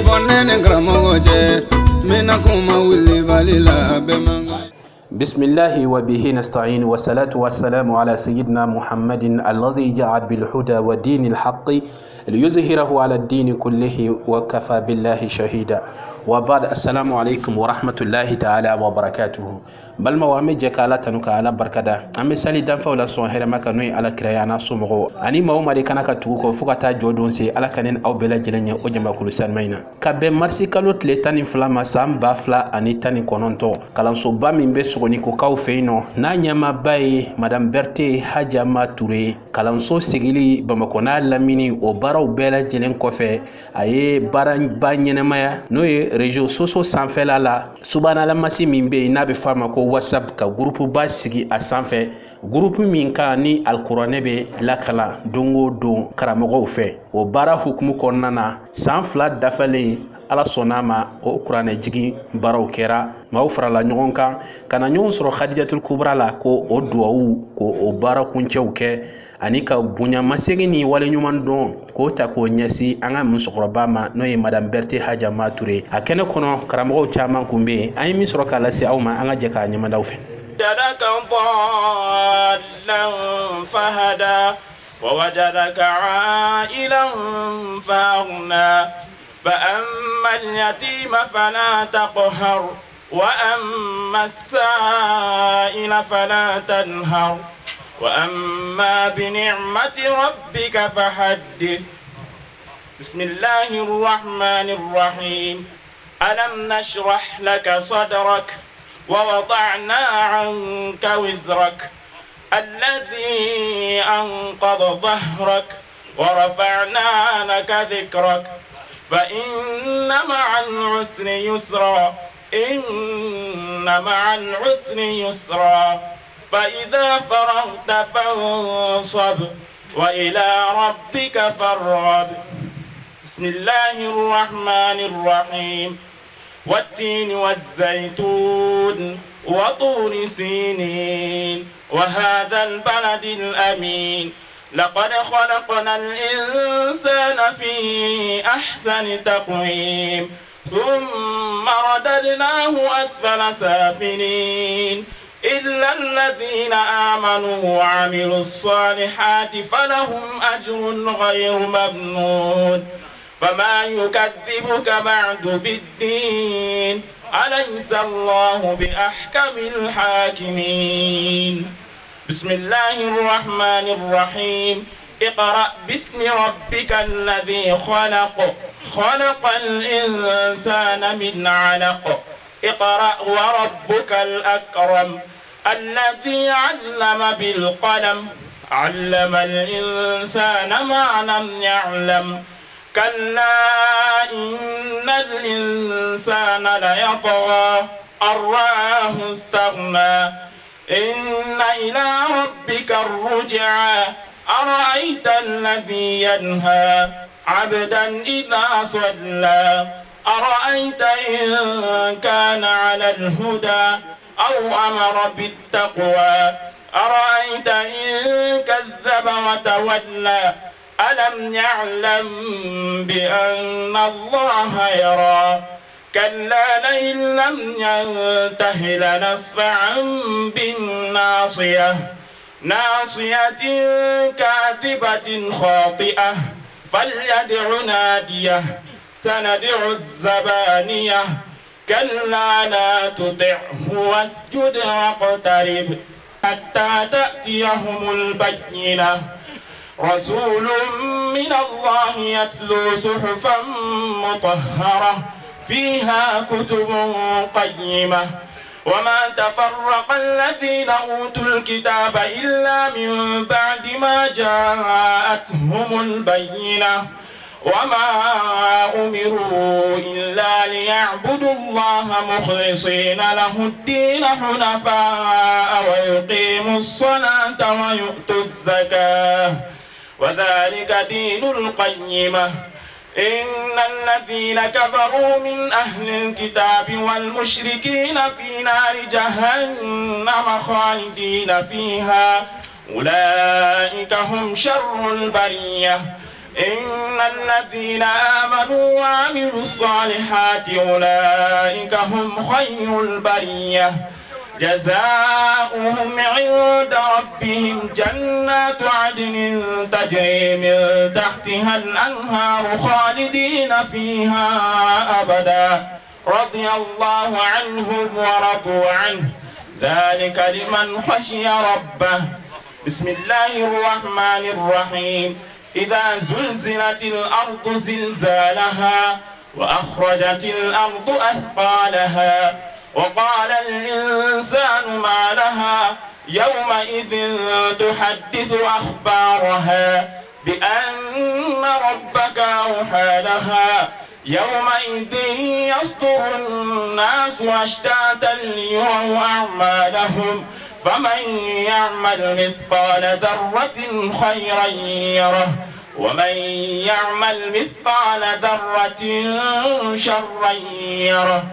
Bɔ ne ni karamɔgɔ cɛ n bɛna kuma wulibali la bɛɛ man kan. بسم الله وبه نستعين والصلاة والسلام على سيدنا محمد الذي جاء بالهدى ودين الحق ليظهره على الدين كله وكفى بالله شهيدا وبعد السلام عليكم ورحمة الله تعالى وبركاته. Balimaw, an bɛ jɛ ka Ala tanu, ka Ala barikada. An bɛ sali danfaw la sɔn hɛrɛma ka n'o ye Ala kira n'a somɔgɔw ani maa o maa de kana ka tugu kɔ fo ka taa jɔ don se. Ala ka ne aw bɛɛ lajɛlen ɲɛ o jamakulu sanuman in na. Ka bɛn marisi kalo tile 12 ma, san 2019, kalansoba min bɛ Sogonikokaw fɛ yen nɔ, n'a ɲɛmaaba ye Madame Berthe Hajama Ture, kalanso sigili Bamakɔ n'a lamini, o baaraw bɛɛ lajɛlen kɔfɛ, a ye baaraba ɲɛnɛmaya, n'o ye réseaux sociaux sanfɛla la, subahanalamasi min bɛ yen n'a bɛ fɔ a ma ko WhatsApp, ka groupe ba sigi a sanfɛ, groupe min kan ni alikuranɛ bɛ lakalan don o don karamɔgɔw fɛ. O baara hukumu kɔnɔna na, san 2 dafalen, Ala sɔnna a ma, o kuranɛ jigin baaraw kɛra. Maaw farala ɲɔgɔn kan ka na ɲɔgɔn sɔrɔ Hadijatul Kubra la, ko o duwawu, ko o baara kuncɛw kɛ, ani ka bonyamasegin ni waleɲuman dɔn k'o ta k'o ɲɛsin an ka musokɔrɔba ma, n'o ye Madame Berthe Hajama Ture. A kɛnɛ kɔnɔ, karamɔgɔw caman kun bɛ yen. An ye min sɔrɔ k'a lase aw ma, an ka jɛ k'a ɲɛmadaw fɛ. وجدك ضالا فهدى ووجدك عائلا فأغنى فأما اليتيم فلا تقهر وأما السائل فلا تنهر وأما بنعمة ربك فحدث. بسم الله الرحمن الرحيم. ألم نشرح لك صدرك ووضعنا عنك وزرك الذي أنقض ظهرك ورفعنا لك ذكرك فإن مع العسر يسرا إن مع العسر يسرا فإذا فرغت فانصب وإلى ربك فارغب. بسم الله الرحمن الرحيم. والتين والزيتون وطور سينين وهذا البلد الأمين لقد خلقنا الإنسان في أحسن تقويم ثم رددناه أسفل سافلين إلا الذين آمنوا وعملوا الصالحات فلهم أجر غير ممنون. فما يكذبك بعد بالدين أليس الله بأحكم الحاكمين. بسم الله الرحمن الرحيم. اقرأ باسم ربك الذي خلق خلق الإنسان من علق اقرأ وربك الأكرم الذي علم بالقلم علم الإنسان ما لم يعلم. كلا إن الإنسان ليطغى أن رآه استغنى إن إلى ربك الرجعى أرأيت الذي ينهى عبدا إذا صلى أرأيت إن كان على الهدى أو أمر بالتقوى أرأيت إن كذب وتولى ألم يعلم بأن الله يرى. كلا لئن لم ينته لنسفعا بالناصية ناصية كاذبة خاطئة فليدع ناديه سندع الزبانية. كلا لا تطعه واسجد واقترب حتى تأتيهم البينة. رسول من الله يتلو صحفا مطهرة فيها كتب قيمة. وما تفرق الذين أوتوا الكتاب إلا من بعد ما جاءتهم البينة وما أمروا إلا ليعبدوا الله مخلصين له الدين حنفاء ويقيموا الصلاة ويؤتوا الزكاة وذلك دين القيمة. إن الذين كفروا من أهل الكتاب والمشركين في نار جهنم خالدين فيها أولئك هم شر البرية. إن الذين آمنوا وعملوا الصالحات أولئك هم خير البرية. جزاؤهم عند ربهم جنات عدن تجري من تحتها الأنهار خالدين فيها أبدا، رضي الله عنهم ورضوا عنه، ذلك لمن خشي ربه. بسم الله الرحمن الرحيم. إذا زلزلت الأرض زلزالها وأخرجت الأرض أثقالها وقال الإنسان ما لها، يومئذ تحدث أخبارها بأن ربك أوحى لها. يومئذ يصدر الناس أشتاتا ليروا أعمالهم، فمن يعمل مثقال ذرة خيرا يره، ومن يعمل مثقال ذرة شرا يره.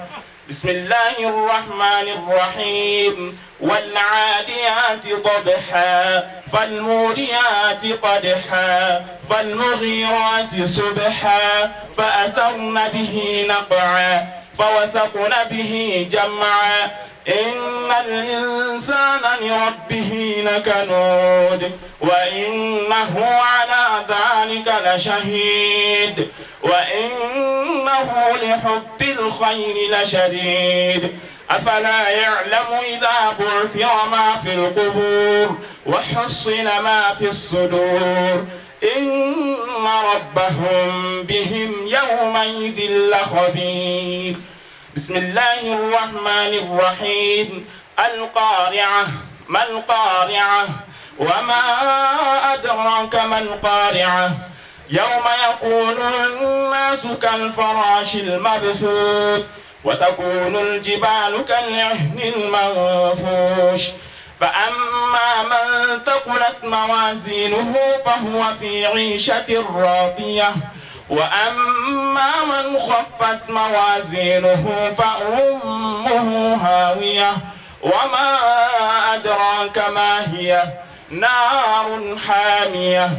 بسم الله الرحمن الرحيم. والعاديات ضبحا، فالموريات قدحا، فالمغيرات صبحا، فأثرن به نقعا، فوسطن به جمعا. إن الإنسان لربه لكنود، وإنه على ذلك لشهيد، وإنه لحب الخير لشديد. أفلا يعلم إذا بعثر ما في القبور وحصل ما في الصدور، إن ربهم بهم يومئذ لخبير. بسم الله الرحمن الرحيم. القارعة، ما القارعة؟ وما أدراك ما القارعة؟ يوم يكون الناس كالفراش المبثوث، وتكون الجبال كالعهن المنفوش. فأما من ثقلت موازينه فهو في عيشة راضية، وأما من خفت موازينه فأمه هاوية. وما أدراك ما هي؟ نار حامية.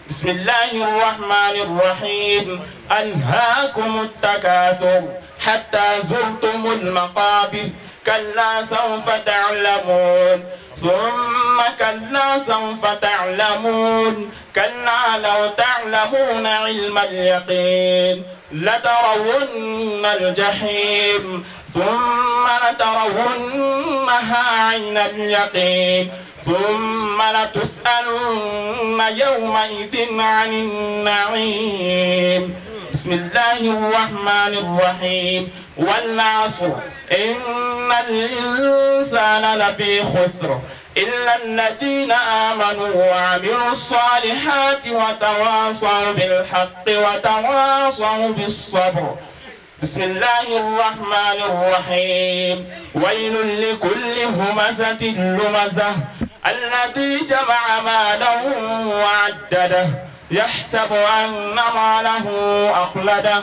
بسم الله الرحمن الرحيم. ألهاكم التكاثر حتى زرتم المقابر، كلا سوف تعلمون، ثم كلا سوف تعلمون، كلا لو تعلمون علم اليقين لترون الجحيم، ثم لترونها عين اليقين، ثم لتسألن يومئذ عن النعيم. بسم الله الرحمن الرحيم. والعصر، إن الإنسان لفي خسر، إلا الذين آمنوا وعملوا الصالحات وتواصوا بالحق وتواصوا بالصبر. بسم الله الرحمن الرحيم. ويل لكل همزة لمزة، الذي جمع ماله وعدده، يحسب أن ماله أخلده،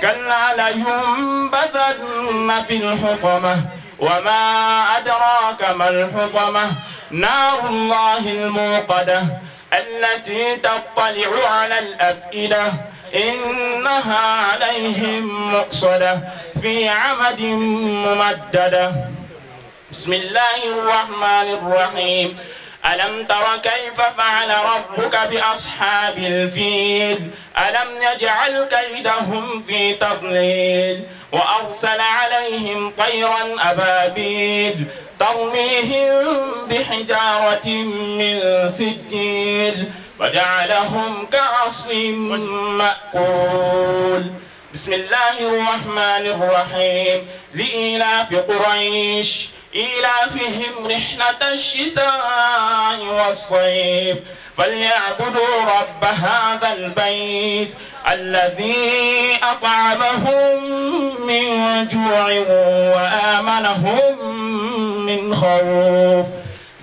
كلا لينبذن في الحطمة، وما أدراك ما الحطمة؟ نار الله الموقدة، التي تطلع على الأفئدة، إنها عليهم مؤصدة، في عمد ممددة. بسم الله الرحمن الرحيم. ألم تر كيف فعل ربك بأصحاب الفيل؟ ألم يجعل كيدهم في تضليل، وأرسل عليهم طيرا أبابيل ترميهم بحجارة من سجيل، وجعلهم كعصف مأكول. بسم الله الرحمن الرحيم. لإيلاف قريش، إيلافهم رحلة الشتاء والصيف، فليعبدوا رب هذا البيت الذي أطعمهم من جوع وآمنهم من خوف.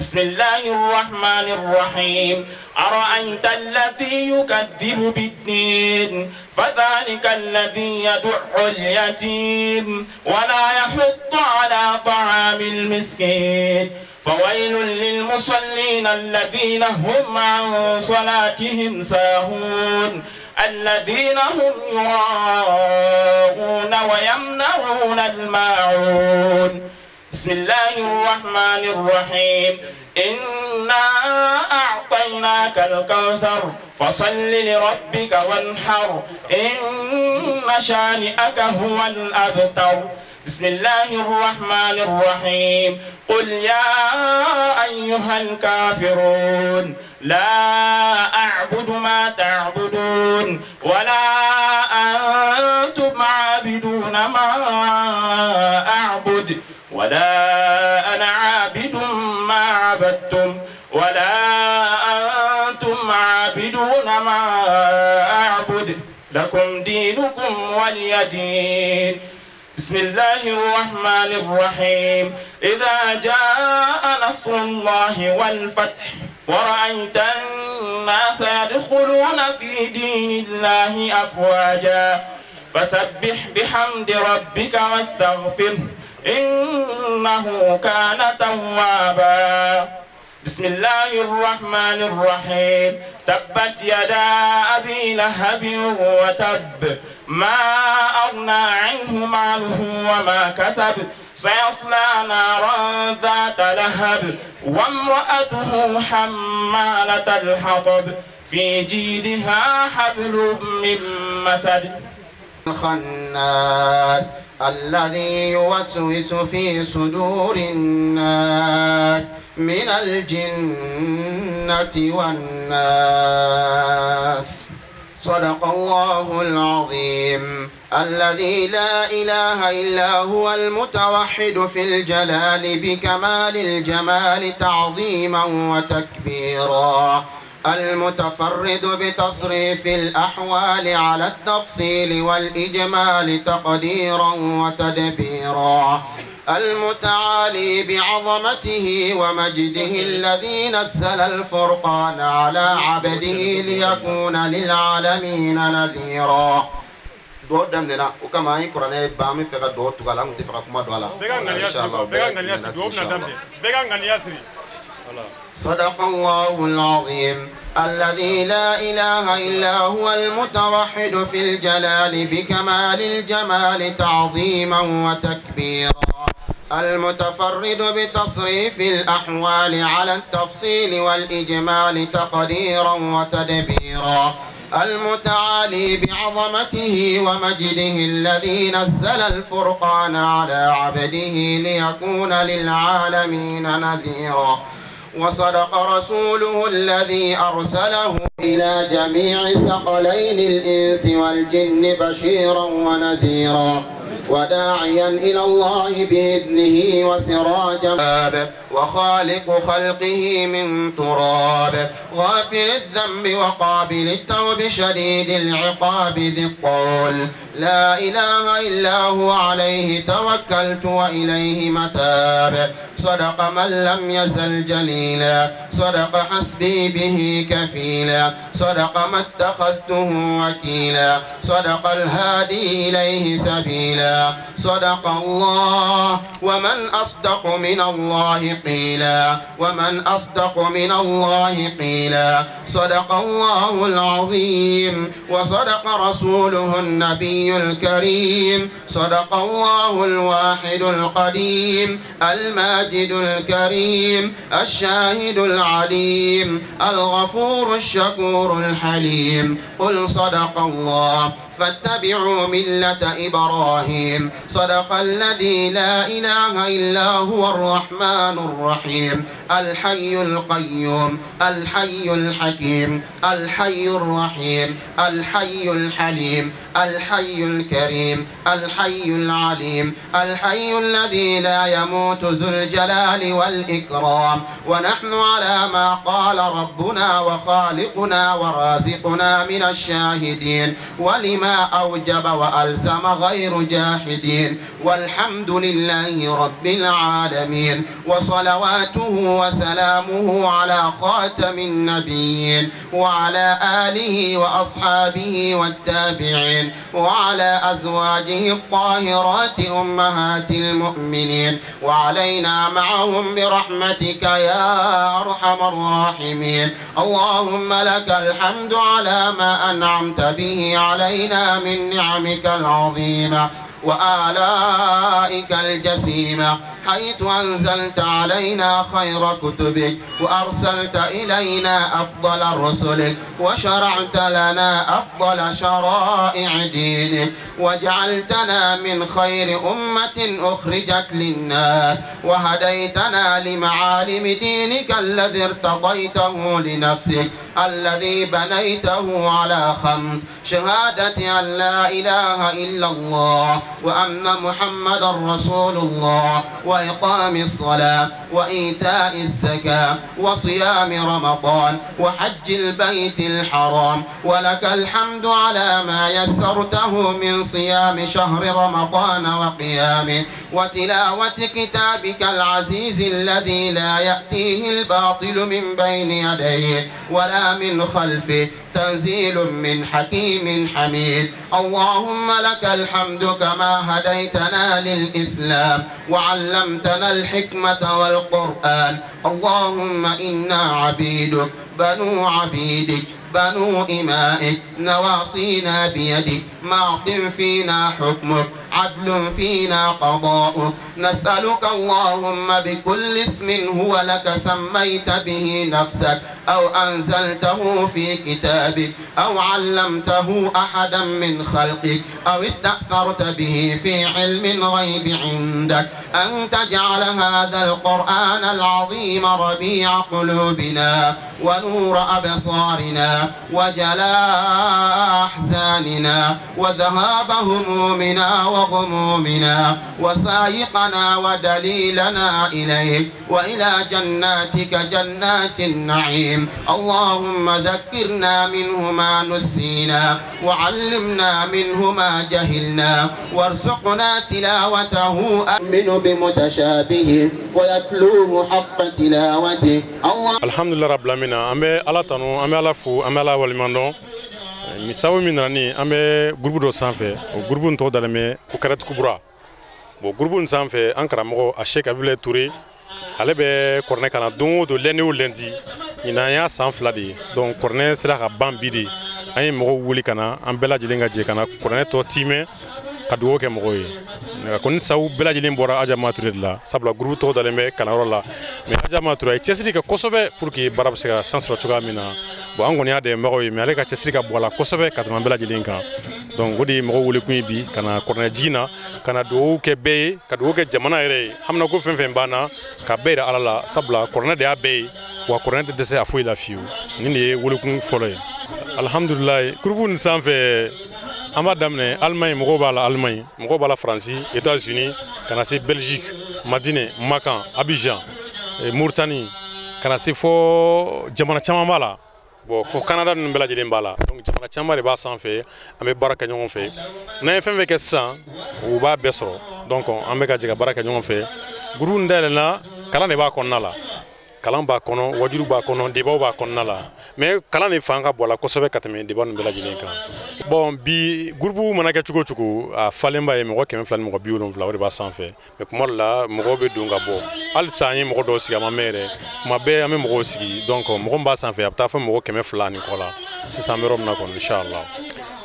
بسم الله الرحمن الرحيم. أرأيت الذي يكذب بالدين، فذلك الذي يدع اليتيم ولا يحض على طعام المسكين. فويل للمصلين الذين هم عن صلاتهم ساهون، الذين هم يراءون ويمنعون الماعون. بسم الله الرحمن الرحيم. إنا أعطيناك الكوثر فصل لربك وانحر إن شانئك هو الأبتر. بسم الله الرحمن الرحيم. قل يا أيها الكافرون لا أعبد ما تعبدون ولا أنتم عابدون ما أعبد ولا أنا عابد ما عبدتم ولا أنتم عابدون ما أعبد لكم دينكم ولي دين. بسم الله الرحمن الرحيم. إذا جاء نصر الله والفتح ورأيت الناس يدخلون في دين الله أفواجا فسبح بحمد ربك واستغفره إنه كان توابا. بسم الله الرحمن الرحيم. تبت يدا أبي لهب وتب ما أغنى عنه ماله وما كسب سيصلى نارا ذات لهب وامرأته حمالة الحطب في جيدها حبل من مسد. الخناس الذي يوسوس في صدور الناس من الجنة والناس. صدق الله العظيم. الذي لا إله إلا هو المتوحد في الجلال بكمال الجمال تعظيما وتكبيرا، المتفرد بتصريف الأحوال على التفصيل والإجمال تقديرا وتدبيرا، المتعالي بعظمته ومجده الذي نزل الفرقان على عبده ليكون للعالمين نذيرا. Duwawu daminɛna o kama an ye kuranɛ ban an bɛ fɛ ka duwawu tugu a la an tun tɛ fɛ ka kuma don a la. صدق الله العظيم. الذي لا إله إلا هو المتوحد في الجلال بكمال الجمال تعظيما وتكبيرا، المتفرد بتصريف الأحوال على التفصيل والإجمال تقديرا وتدبيرا، المتعالي بعظمته ومجده الذي نزل الفرقان على عبده ليكون للعالمين نذيرا. وصدق رسوله الذي أرسله إلى جميع الثقلين الإنس والجن بشيرا ونذيرا وداعيا إلى الله بإذنه وسراجا، وخالق خلقه من تراب، غافر الذنب وقابل التوب، شديد العقاب ذي الطول، لا إله إلا هو عليه توكلت وإليه متاب. صدق من لم يزل جليلا، صدق حسبي به كفيلا، صدق ما اتخذته وكيلا، صدق الهادي إليه سبيلا، صدق الله. ومن أصدق من الله قيلا، ومن أصدق من الله قيلا. صدق الله العظيم. وصدق رسوله النبي الكريم. صدق الله الواحد القديم الماجد الكريم الشاهد العليم الغفور الشكور الحليم. قل صدق الله فاتبعوا ملة إبراهيم. صدق الذي لا إله إلا هو الرحمن الرحيم الحي القيوم الحي الحكيم الحي الرحيم الحي الحليم الحي الكريم الحي العليم الحي الذي لا يموت ذو الجلال والإكرام. ونحن على ما قال ربنا وخالقنا ورازقنا من الشاهدين، ولما أوجب وألزم غير جاحدين، والحمد لله رب العالمين. وصلواته وسلامه على خاتم النبيين وعلى آله وأصحابه والتابعين. العالمين، وعلى أزواجه الطاهرات أمهات المؤمنين، وعلينا معهم برحمتك يا أرحم الراحمين. اللهم لك الحمد على ما أنعمت به علينا من نعمك العظيمة وآلائك الجسيمة، حيث أنزلت علينا خير كتبك، وأرسلت إلينا أفضل رسلك، وشرعت لنا أفضل شرائع دينك، وجعلتنا من خير أمة أخرجت للناس، وهديتنا لمعالم دينك الذي ارتضيته لنفسك، الذي بنيته على خمس: شهادة أن لا إله إلا الله، وأن محمدا رسول الله، وإقام الصلاة، وإيتاء الزكاة، وصيام رمضان، وحج البيت الحرام. ولك الحمد على ما يسرته من صيام شهر رمضان وقيامه، وتلاوة كتابك العزيز الذي لا يأتيه الباطل من بين يديه ولا من خلفه، تنزيل من حكيم حميد. اللهم لك الحمد كما هديتنا للإسلام، وعلمتنا الحكمة والقرآن. اللهم إنا عبيدك، بنو عبيدك، بنو إمائك، نواصينا بيدك، ماض فينا حكمك، عدل فينا قضاؤك. نسألك اللهم بكل اسم هو لك سميت به نفسك، أو أنزلته في كتابك، أو علمته أحدا من خلقك، أو استأثرت به في علم الغيب عندك، أن تجعل هذا القرآن العظيم ربيع قلوبنا، ونور أبصارنا، وجلاء أحزاننا، وذهاب همومنا وغمومنا، وسائقنا ودليلنا إليك، وإلى جناتك جنات النعيم. اللهم ذكرنا منه ما نسينا، وعلمنا منه ما جهلنا، وارزقنا تلاوته. أؤمن بمتشابهه ويتلوه حق تلاوته. الله الحمد لله رب العالمين. An bɛ Ala tanu, an bɛ Ala fo, an bɛ Ala waleɲuman dɔn. Sababu min nana ni an bɛ groupe dɔ sanfɛ, o groupe in tɔgɔ dalen bɛ ko Karate Kubura. Bon, groupe in sanfɛ, an karamɔgɔ a Cheikh Abdoulaye Touré, ale bɛ kuranɛ kalan don o don, lundi o lundi. Ɲinan y'a san 2 de ye. Donc kuranɛ sera ka ban bi de. An ye mɔgɔw wuli ka na, an bɛɛ lajɛlen ka jɛ ka na kuranɛ tɔ timɛ, ka dugawu kɛ mɔgɔw ye. Nka kɔni sababu bɛɛ lajɛlen bɔra Adjama Touré de la, sabula groupe tɔgɔ dalen bɛ kalanyɔrɔ la. Mais Adjama Touré a ye cɛsiri kɛ kosɛbɛ pour que baara bɛ se ka san sɔrɔ cogoya min na. Bon, an kɔni y'a dɛmɛbagaw ye, mais ale ka cɛsiri ka bɔ a la kosɛbɛ ka tɛmɛ an bɛɛ lajɛlen kan. Donc o de ye mɔgɔw wele kun ye bi, ka na kuranɛ jigin na, ka na dugawu kɛ bɛɛ ye, ka dugawu kɛ jamana yɛrɛ ye. Haminako fɛn fɛn b'an na, ka bɛɛ yira Ala la, sabula kuranɛ de y'a bɛɛ ye, wa kuranɛ tɛ dɛsɛ a foyi la fiyewu. Nin de ye welekun fɔlɔ ye. Alhamdulilayi, groupe nin sanfɛ, an b'a daminɛ Allemagne, mɔgɔw b'a la Allemagne, mɔgɔw b'a la Faransi, États-Unis, ka na se Belgique, Madinɛ, Makan, Abidjan, Mauritanie, ka na se fɔ jamana caman b'a la. Bon, fo Canada ninnu bɛɛ lajɛlen b'a la. Donc jamana caman de b'a sanfɛ, an bɛ baara kɛ ɲɔgɔn fɛ. N'an ye fɛn fɛn kɛ sisan, u b'a bɛɛ sɔrɔ. Donc an bɛ ka jɛ ka baara kɛ ɲɔgɔn fɛ. Groupe in dayɛlɛnna, kalan de b'a kɔnɔna la. Kalan b'a kɔnɔ, wajulu b'a kɔnɔ, débat b'a kɔnɔna la. Mais kalan de fan ka bɔ a la kosɛbɛ ka tɛmɛ débat ninnu bɛɛ lajɛlen kan. Bon, bi groupe mana kɛ cogo o cogo, a falenba ye mɔgɔ 270, o de b'a sanfɛ. Mais kuma dɔ la, mɔgɔw bɛ don ka bɔ. Halisa an ye mɔgɔ dɔw sigi, a ma mɛn yɛrɛ. Kuma bɛɛ an bɛ mɔgɔw sigi. Donc mɔgɔ min b'a sanfɛ, a bɛ taa fɔ mɔgɔ 200 ani kɔ la. Sisan an bɛ yɔrɔ min na kɔni, inchallah.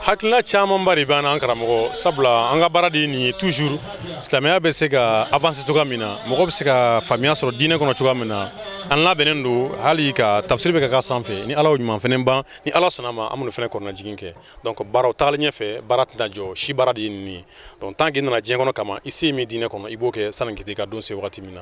Hakilina camanba de b'an na, an karamɔgɔ, sabula an ka baara de ye nin ye. Toujours silamɛya bɛ se ka avancer cogoya min na, mɔgɔ bɛ se ka faamuya sɔrɔ diinɛ kɔnɔ cogoya min na, an labɛnnen don hali ka tafsiri bɛ ka k'a sanfɛ. Ni Ala y'o ɲuman fɛnɛ ban, ni Ala sɔnna ma, an b'o fɛnɛ kɔnɔnajigin kɛ. Donc baaraw tagalen ɲɛfɛ, baara tɛna jɔ si, baara de ye ninnu ye. Donc tant que i nana diɲɛ kɔnɔ kama, i se ye min diinɛ kɔnɔ, i b'o kɛ sani k'i ka don se wagati min na.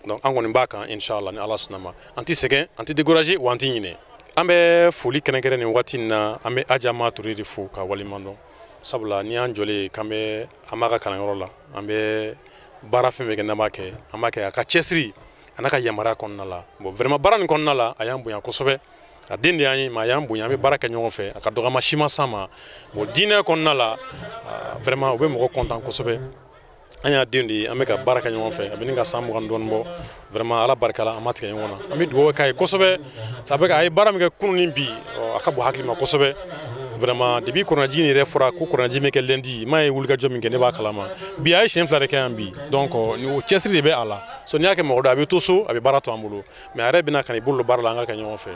Donc an kɔni b'a kan, inchallah, ni Ala sɔnna ma, an tɛ sɛgɛn, an tɛ décourager, wa an tɛ ɲinɛ. An bɛ foli kɛrɛnkɛrɛn nin waati in na, an bɛ Adjama Touré de fo ka waleɲuman dɔn, sabula n'i y'an jɔlen k'an bɛ an b'a ka kalanyɔrɔ la, an bɛ baara fɛn fɛn kɛ, n'an b'a kɛ, an b'a kɛ a ka cɛsiri a n'a ka yamaruya kɔnɔna la. Bon, vraiment baara nin kɔnɔna la, a y'an bonya kosɛbɛ. A den de y'an ye, mais a y'an bonya, an bɛ baara kɛ ɲɔgɔn fɛ, a ka dɔgɔma si ma s'an ma. Bon, diinɛ kɔnɔna la, vraiment u bɛ mɔgɔ content kosɛbɛ. An y'a den de ye, an bɛ ka baara kɛ ɲɔgɔn fɛ, a bɛ nin ka san 20 dɔɔni bɔ. Vraiment Ala barika la, an ma tigɛ ɲɔgɔn na. An bɛ dugawu k'a ye kosɛbɛ. Ça bɛ a ye baara min kɛ kunun ni bi, a ka bon hakili ma kosɛbɛ. Vraiment depuis kuranajigin yɛrɛ fɔra ko kuranajigin bɛ kɛ lundi, m'a ye wulikajɔ min kɛ, ne b'a kalama. Bi a ye siɲɛ 2 de kɛ yan bi, donc o cɛsiri de bɛ a la. So n'i y'a kɛ mɔgɔ dɔ a bɛ to so, a bɛ baara to an bolo, mais a yɛrɛ bɛna ka n'i bolo don baara la, an ka kɛ ɲɔgɔn fɛ.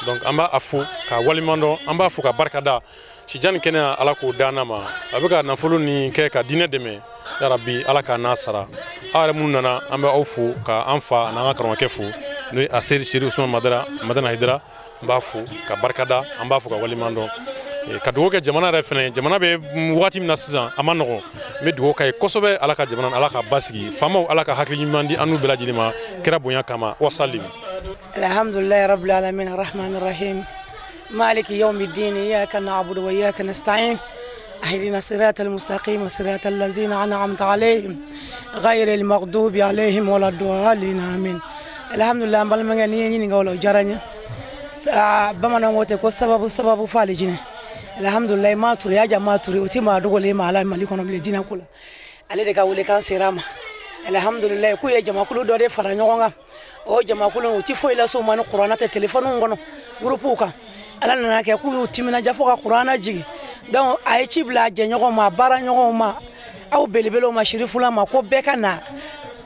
Donc an b'a fo k'a waleɲuman dɔn, an b'a fo ka barika da. Sijan ni kɛnɛya Ala k'o d'an ma. A bɛ ka nafolo nin kɛ ka diinɛ dɛmɛ, yarabi Ala k'a n'a sara. Aw yɛrɛ minnu nana, an bɛ aw fo ka an fa an'an ka karamɔgɔkɛ fo, n'o ye Aseri Seri Usumani Madani Hayidara. An b'a fo ka barika da, an b'a fo ka waleɲuman dɔn. Ka dugawu kɛ jamana yɛrɛ fɛnɛ, jamana bɛ wagati min na sisan a ma nɔgɔn, n bɛ dugawu k'a ye kosɛbɛ, Ala ka jamana Ala ka basigi, faamaw Ala ka hakili ɲuman di an n'u bɛɛ lajɛlen ma, kira bonya kama. Wasalim. Alhamdulilayi rabbil alamin arrahmanir rahim maliki yawmiddin iyyaka na'budu wa iyyaka nasta'in اهدنا الصراط المستقيم صراط الذين انعمت عليهم غير المغضوب عليهم ولا الضالين امين. Alhamdulillah, an balimakɛ, n'i ye ɲininka o la o diyara n ye. Bamananw ko ten ko sababu sababu f'ale jinɛ. Alhamdulillah, maa ture y'a ja maa ture o ti maa dogolen maa la Mali kɔnɔ bilen diinɛ ko la. Ale de ka welekan sera a ma. Alhamdulillah, k'u ye jamakulu dɔ de fara ɲɔgɔn kan. O jamakulu u ti foyi lase u ma ni kuranɛ tɛ telefɔniw kɔnɔ gurupuw kan. Ala nana kɛ k'u y'u timinanja fo ka kuranɛ jigin. Donc a ye ci bila a jɛɲɔgɔnw ma, a baaraɲɔgɔnw ma, aw belebelew ma, sirifula ma, ko bɛɛ ka na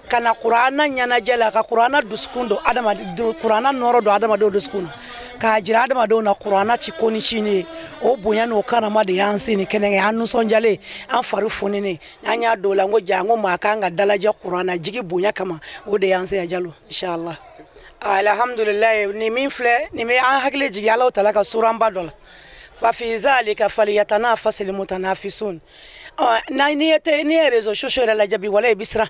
ka na kuranɛ ɲɛnajɛ la, ka kuranɛ dusukun don adamaden, kuranɛ nɔrɔ don adamadenw dusukun na, k'a jira adamadenw na kuranɛ ti ko ni sini ye. O bonya n'o karama de y'an se nin kɛnɛ kan, an nisɔndiyalen, an fari foninen, an y'a don o la n ko ja, n ko maa kan ka dalajɛ kuranɛ jigi bonya kama, o de y'an se yan Jalo, inshallah. Alhamdulilayi, nin min filɛ nin bɛ an hakili jigin Alahu taala ka suranba dɔ la. Fa fi zalika falyatanafasil mutanafisun. N'i ye réseaux sociaux yɛrɛ lajɛ bi, wala i bɛ siran,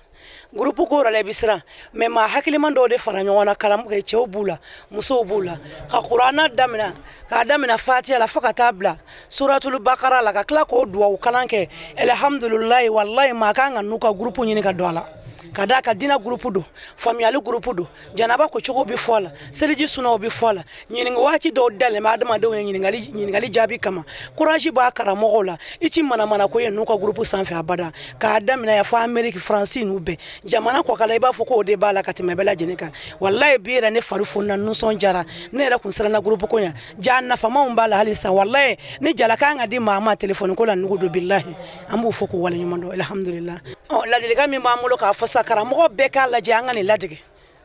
groupe ko yɛrɛ la i bɛ siran, mais maa hakiliman dɔw de fara ɲɔgɔn na, karamɔgɔ cɛw b'u la, musow b'u la, ka kuranɛ daminɛ k'a daminɛ Fatiha la fo ka taa bila suratul Bakara la, ka tila k'o duwawu kalan kɛ. Alhamdulilayi, walayi maa kan ka n'u ka groupe ɲini ka don a la, ka d'a ka diinɛ groupe don, faamuyali groupe don, janaba ko cogo bɛ fɔ a la, seliji sunaw bɛ fɔ a la, ɲininka waati dɔw dalen bɛ adamadenw ye ɲininkali jaabi kama. Courage b'a karamɔgɔw la, i ti manamana ko ye n'u ka groupe sanfɛ abada, k'a daminɛ yan fo Amérique, Faransi n'u bɛɛ jamana kɔkala, i b'a fɔ k'o de b'a la ka tɛmɛ bɛɛ lajɛlen kan. Walayi bi yɛrɛ ne fari fonina, nisɔndiyara, ne yɛrɛ kun siranna groupe ko ɲɛ, ja nafamaw b'a la halisa. Walayi ni jala kan ka di maa ma telefɔni ko la nugu don, bilahi an b'u fo k'u waleɲuman dɔn, alhamdulilah. Ladilikan min b'an bolo k'a fɔ sa, karamɔgɔ bɛɛ k'a lajɛ an ka nin ladege,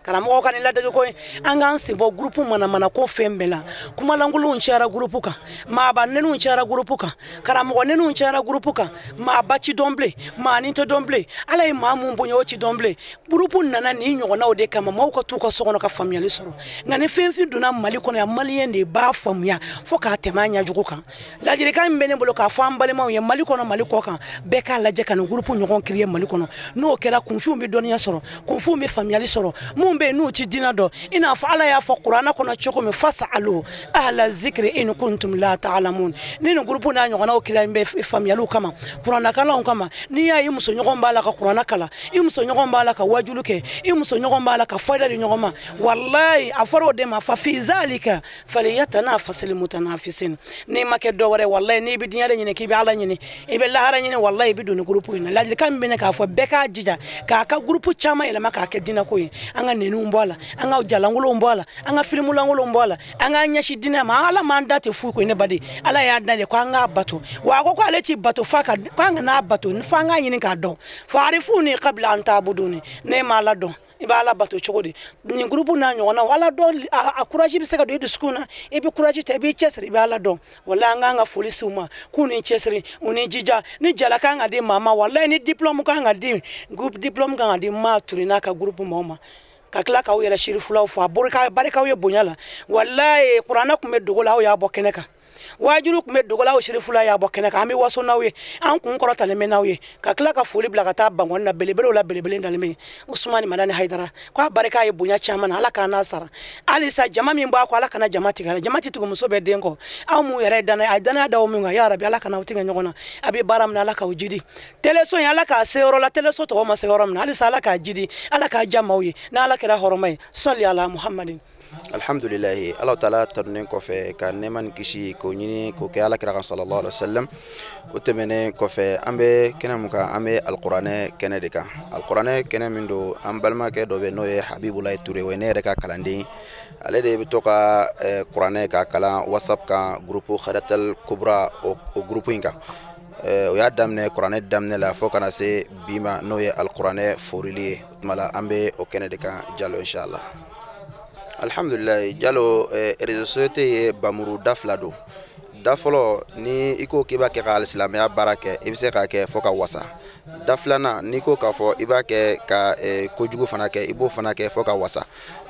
karamɔgɔ ka nin ladege ko an k'an sen bɔ groupe manamana ko fɛn bɛɛ la. Kumalankolonw cayara groupe kan, maaba nɛniw cayara groupe kan, karamɔgɔ nɛniw cayara groupe kan, maaba ti dɔn bilen, maa ni tɛ dɔn bilen, Ala ye maa mun bonya o ti dɔn bilen. Groupe nana nin ɲɔgɔnnaw de kama, maaw ka t'u ka so kɔnɔ ka faamuyali sɔrɔ. Nka ni fɛn fɛn donna Mali kɔnɔ yan, maliyɛn de b'a faamuya fo k'a tɛmɛ a ɲɛjugu kan. Ladilikan min bɛ ne bolo k'a fɔ an balimaw ye Mali kɔnɔ, Mali kɔ kan, bɛɛ k'a lajɛ ka nin groupe ɲɔgɔn créer Mali kɔnɔ. N'o kɛra, kunfinw bɛ dɔnniya sɔrɔ, kunfinw bɛ faamuyali sɔrɔ, mun bɛ yen n'u ti diinɛ dɔn, i n'a fɔ Ala y'a fɔ kuranɛ kɔnɔ cogo min, fasalu ahla zikri in kuntum la ta'lamun. Ni nin groupe n'a ɲɔgɔnnaw kira bɛ faamuyaliw kama, kuranɛkalanw kama, n'i y'a ye i musoɲɔgɔn b'a la ka kuranɛ kalan, i musoɲɔgɔn b'a la ka wajulu kɛ, i musoɲɔgɔn b'a la ka fayida di ɲɔgɔn ma, walayi a fɔra o de ma fa fi zalika falyatanafasil mutanafisin. N'i ma kɛ dɔ wɛrɛ, walayi n'i bɛ diɲɛ de ɲini k'i bɛ Ala ɲini, i bɛ lahara ɲini, walayi i bɛ don nin groupe in na. Ladilikan min bɛ ne k'a fɔ bɛɛ k'a jija k'a ka groupe caman yɛlɛma k'a kɛ diinɛko ye. An ka nɛniw bɔ a la, an ka jalankolonw bɔ a la, an ka filimulankolonw bɔ a la, an k'an ɲɛsin diinɛ ma. Ala m'an da tɛ foyi ko ne baden, Ala y'a da de ko an k'a bato, wa a ko k'ale ti bato f'a ka k'an kana bato f'an k'a ɲini k'a dɔn. Fa'arifuni qabla an ta'buduni, ne ma Ala dɔn, i b'a Ala bato cogo di? Nin groupe n'a ɲɔgɔnnaw, Ala dɔn a courage bɛ se ka don i dusukun na, i bɛ courage ta, i b'i cɛsiri, i bɛ Ala dɔn. Walayi an k'an ka foli s'u ma, k'u ni cɛsiri, u ni jija. Ni jala kan ka di maa ma, walayi ni diplôme kan ka di, groupe diplôme kan ka di maa Ture n'a ka groupe maaw ma, ka tila k'aw yɛrɛ sirifulaw fɔ, a barikaw ye bonya la. Walayi kuranɛ tun bɛ dogo la, aw y'a bɔ kɛnɛ kan, waajuru tun bɛ dogo la, aw sirifula y'a bɔ kɛnɛ kan. An bɛ waso n'aw ye, an kun kɔrɔtalen bɛ n'aw ye, ka tila ka foli bila ka taa Bankɔni na, belebelew la belebele dalen bɛ Usumani Madani Hayidara, k'a barika ye bonya caman na, Ala k'an n'a sara. Halisa jama min b'a kɔ, Ala kana jama tigɛ a la, jama tɛ tugu muso bɛɛ den kɔ. Aw mun yɛrɛ ye danaya, a ye danaya da aw min kan, ya Rabi Ala kana aw tigɛ ɲɔgɔn na. A bɛ baara min na, Ala k'aw jidi. Teleso in, Ala k'a se yɔrɔ la, teleso tɔgɔ ma se yɔrɔ min na, halisa Ala k'a jidi, Ala k'a ja maaw ye, n'Ala kɛra hɔrɔma ye. Sɔli ala Muhammadin. Alhamdulilahi, Ala taala tanunen kɔfɛ ka nɛɛma ni kisi k'o ɲini k'o kɛ Ala kira kan sallallahu alaihi wasallam. O tɛmɛnen kɔfɛ, an bɛ kɛnɛ mun kan, an bɛ alikuranɛ kɛnɛ de kan. Alikuranɛ kɛnɛ min don, an balimakɛ dɔ bɛ, n'o ye Habibulayi Ture, o ye ne yɛrɛ ka kalanden. Ale de bɛ to ka kuranɛ ka kalan WhatsApp kan, groupe Kharatal Kubra, o groupe in kan. O y'a daminɛ kuranɛ daminɛ la fo kana se bi ma, n'o ye alikuranɛ forili ye. O tuma la, an bɛ o kɛnɛ de kan, Jalo, inshallah. Alhamdulilayi, Jalo, réseau société ye bamuru da fila don. Da fɔlɔ, ni i ko k'i b'a kɛ ka alisilamɛya baara kɛ, i bɛ se k'a kɛ fo ka wasa. Da filanan, n'i ko k'a fɔ i b'a kɛ ka kojugu fana kɛ, i b'o fana kɛ fo ka wasa.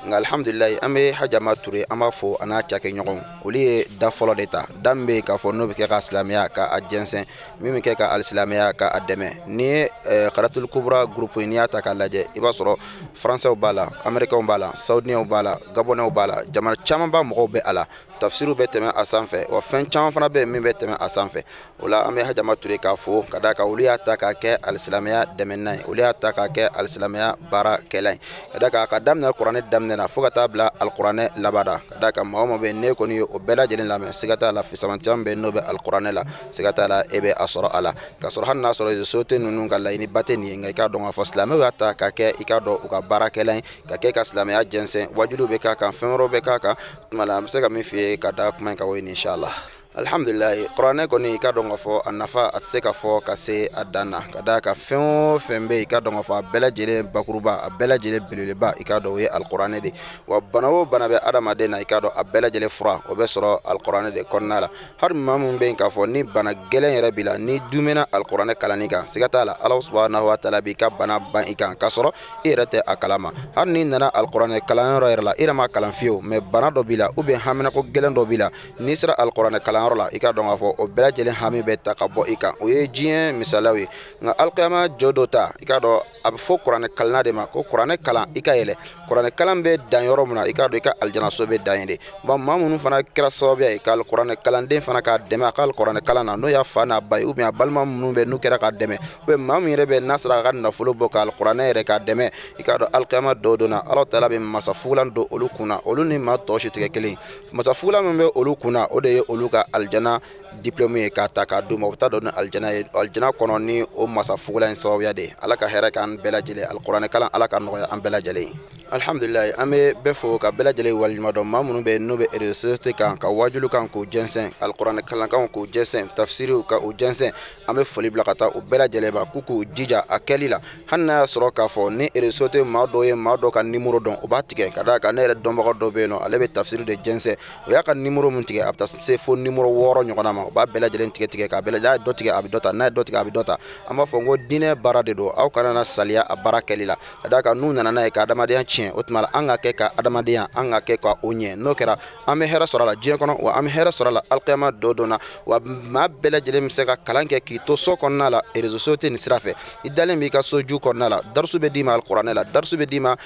Nka alhamdulilayi, an bɛ Hajama Ture, an b'a fo a n'a cakɛɲɔgɔnw, olu ye da fɔlɔ de ta, da min bɛ yen k'a fɔ n'o bɛ kɛ ka silamɛya ka a jɛnsɛn, min bɛ kɛ ka alisilamɛya ka a dɛmɛ. N'i ye Kharatul Kubra groupe ye, n'i y'a ta k'a lajɛ, i b'a sɔrɔ Français b'a la, Américains b'a la, Saoudiens b'a la, Gabonais b'a la, jamana caman ba mɔgɔw bɛ a la. Tafsiriw bɛ tɛmɛ a sanfɛ, wa fɛn caman fana bɛ yen min bɛ tɛmɛ a sanfɛ. O la, an bɛ Hajama Ture k'a fo ka d'a kan olu y'a ta k'a kɛ alisilamɛya dɛmɛnan ye, olu y'a ta k'a kɛ alisilamɛya baarakɛlan ye, ka d'a kan a ka daminɛ kuranɛ daminɛ na fo ka taa bila alikuranɛ laban na. Ka d'a kan maa o maa bɛ yen, n'e kɔni ye o bɛɛ lajɛlen lamɛn, siga t'a la, fisamantiya min bɛ yen n'o bɛ alikuranɛ la, siga t'a la, e bɛ a sɔrɔ a la. K'a sɔrɔ hali n'a sɔrɔ société ninnu ka laɲiniba tɛ nin ye, nka i k'a dɔn k'a fɔ silamɛw y'a ta k'a kɛ, i k'a dɔn, u ka baarakɛlan ye, ka kɛ ka silamɛya jɛnsɛn, wajuliw bɛ k'a kan, fɛn wɛrɛw bɛ k'a kan. Tuma la, an bɛ se ka min f'i ye ka da kuma in kan, o ye nin, inshallah. Alhamdulilayi, kuranɛ kɔni, i ka dɔn k'a fɔ a nafa, a tɛ se ka fɔ ka se a dan na, ka d'a kan fɛn o fɛn bɛ yen, i ka dɔn k'a fɔ a bɛɛ lajɛlen bakuruba, a bɛɛ lajɛlen belebeleba, i ka dɔn o ye alikuranɛ de. Wa bana o bana bɛ adamaden na, i ka dɔn a bɛɛ lajɛlen fura o bɛ sɔrɔ alikuranɛ de kɔnɔna la. Hali maa min bɛ yen k'a fɔ ni bana gɛlɛn yɛrɛ b'i la, ni dumɛnna alikuranɛ kalanni kan, siga t'a la, Ala subahanahu wa taala b'i ka bana ban i kan, k'a sɔrɔ i yɛrɛ tɛ a kalama. Hali n'i nana alikuranɛ kalanyɔrɔ yɛrɛ la, i yɛrɛ ma kalan fiyewu, mɛ bana dɔ b'i la ou bien haminako gɛlɛn dɔ b'i la, n'i sera alikuranɛ kalanyɔrɔ la, i ka dɔn k'a fɔ o bɛɛ lajɛlen hami bɛ ta ka bɔ i kan. O ye diɲɛ misaliyaw ye. Nka alikiyama jɔ dɔ ta, i ka dɔn a bɛ fɔ kuranɛ kalanna de ma ko kuranɛ kalan i ka yɛlɛ. Kuranɛ kalan bɛ dan yɔrɔ min na, i ka dɔn i ka alijanaso bɛ dan yen de. Bon, maa minnu fana kɛra sababuya ye ka alikuranɛ kalanden fana k'a dɛmɛ a ka alikuranɛ kalan na, n'o y'a fa n'a ba ye ou bien a balima minnu bɛ n'u kɛra k'a dɛmɛ, ou bien maa min yɛrɛ bɛ n'a sera a ka nafolo bɔ ka alikuranɛ yɛrɛ k'a dɛmɛ, i ka dɔn alikiyama dɔ donna, Ala taala bɛ masafugulan don olu kunna, olu ni maa tɔ si tɛ kɛ kelen. Masafugulan min bɛ olu kunna, o de ye olu ka alijana diplôme ye k'a ta k'a d'u ma. U bɛ taa don ni alijana ye, alijana kɔnɔ ni o masafugulan in sababuya de ye. Ala ka hɛrɛ k'an bɛɛ lajɛlen, alikuranɛ kalan Ala ka nɔgɔya an bɛɛ lajɛlen. Alhamdulilayi, an bɛ bɛɛ fo ka bɛɛ lajɛlen waleɲuman dɔn. Maa minnu bɛ yen n'u bɛ réseaux sociaux kan, ka wajulu kan k'u jɛnsɛn, alikuranɛ kalankanw k'u jɛnsɛn, tafsiriw ka u jɛnsɛn, an bɛ foli bila ka taa u bɛɛ lajɛlen ma k'u k'u jija a kɛli la. Hali n'a y'a sɔrɔ k'a fɔ ni réseaux sociaux maa dɔw ye maa dɔw ka numéro dɔn, o b'a tigɛ, ka d'a kan ne yɛrɛ dɔnbaga dɔ bɛ yen nɔ, ale bɛ tafsiri de jɛnsɛn. O y'a ka numéro min tigɛ, a bɛ taa se fo numéro 6 ɲɔgɔnna ma. O b'a bɛɛ lajɛlen tigɛ tigɛ k'a bɛɛ, n'a ye dɔ tigɛ a bɛ dɔ ta, n'a ye dɔ tigɛ a bɛ dɔ ta. An b'a fɔ n ko diinɛ baara de don, aw kana na saliya a baara kɛli la, ka d'a kan n'u nana n'a ye ka adamadenya tiɲɛ, o tuma la an ka kɛ ka adamadenya, an ka kɛ ka o ɲɛ. N'o kɛra, an bɛ hɛrɛ sɔrɔ a la diɲɛ kɔnɔ, wa an bɛ hɛrɛ sɔrɔ a la alikiyama dɔ don na. Wa maa bɛɛ lajɛlen bɛ se ka kalan kɛ k'i to so kɔnɔna la, réseaux sociaux tɛ nin sira fɛ. I dalen b'i ka soju kɔnɔna la, darisu bɛ d'i ma alikuranɛ la, darisu bɛ d'i ma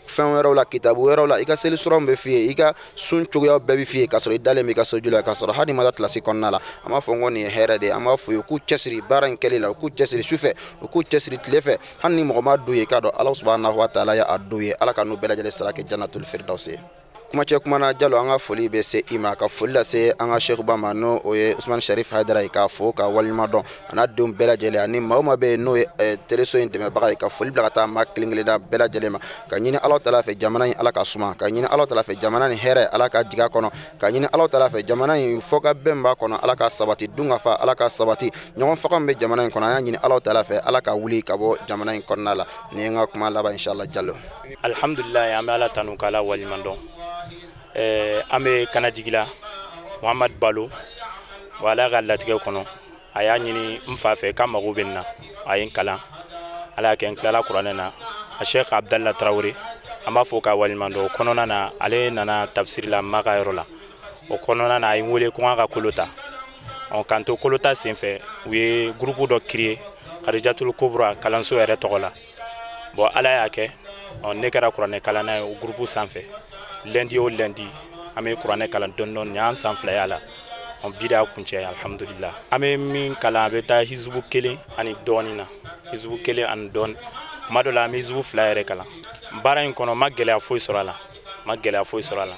fɛn wɛrɛw la, kitabu wɛrɛw la, i ka seli suraw bɛ f'i ye, i ka sun cogoyaw bɛɛ bɛ f'i ye, k'a sɔrɔ i dalen b'i ka soju la, k'a sɔrɔ hali ma taa kilasi kɔnɔna la. An b'a fɔ n ko nin ye hɛrɛ de ye. An b'a f'u ye k'u cɛsiri baara in kɛli la, u k'u cɛsiri sufɛ, u k'u cɛsiri tile fɛ. Hali ni mɔgɔ ma d'u ye, i k'a dɔn Ala subahanahu wa taala y'a d'u ye. Ala ka n'u bɛɛ lajɛlen sara kɛ janatul firdausi ye. Kumacɛ kuma na, Jalo, an ka foli bɛ se i ma, ka foli lase an ka sekuba ma, n'o o ye Usumani Sharif Hayidara ye, k'a fo ka waleɲuman dɔn, a n'a denw bɛɛ lajɛlen, ani maa o maa bɛ yen n'o ye teleso in dɛmɛbaga ye, ka foli bila ka taa maa kelen kelenna bɛɛ lajɛlen ma, ka ɲini Ala taala fɛ jamana in Ala ka suma, ka ɲini Ala taala fɛ jamana in hɛrɛ Ala ka jigin a kɔnɔ, ka ɲini Ala taala fɛ jamana in fɔkabɛn b'a kɔnɔ Ala ka sabati, dunkafa Ala ka sabati, ɲɔgɔn faga min bɛ jamana in kɔnɔ, an y'a ɲini Ala taala fɛ Ala ka wuli ka bɔ jamana in kɔnɔna la. Nin ye n ka kuma laban, inshallah, Jalo. Alhamdulilayi, an bɛ Ala tanu k'Ala waleɲuman dɔn. An bɛ Kanajigila Muhamad Balo, wa Ala ka latigɛ kɔnɔ a y'a ɲini n fa fɛ k'a mago bɛ n na, a ye n kalan, Ala y'a kɛ n tilala kuranɛ na. A Sheikh Abdallah Tarawele, an b'a fɔ k'a waleɲuman dɔn. O kɔnɔna na, ale nana tafsiri la Maka yɔrɔ la. O kɔnɔna na, a ye n wele ko n ka kolo ta. Ɔ, k'an to kolo ta senfɛ, u ye groupe dɔ créer Khadijatul Kubra kalanso yɛrɛ tɔgɔ la. Bon, Ala y'a kɛ, ɔ, ne kɛra kuranɛ kalanna ye o groupe sanfɛ. Lundi o lundi, an bɛ kuranɛ kalan dɔɔni dɔɔni. Nin y'an san 2 y'a la. Ɔ, bi de y'a kuncɛ, alhamdulillah. An bɛ min kalan, a bɛ taa hizibu 1 ani dɔɔni na, hizibu 1 ani dɔɔni. Tuma dɔ la, an bɛ hizibu 2 yɛrɛ kalan. Baara in kɔnɔ, n ma gɛlɛya foyi sɔrɔ a la. Ma gɛlɛya foyi sɔrɔ a la,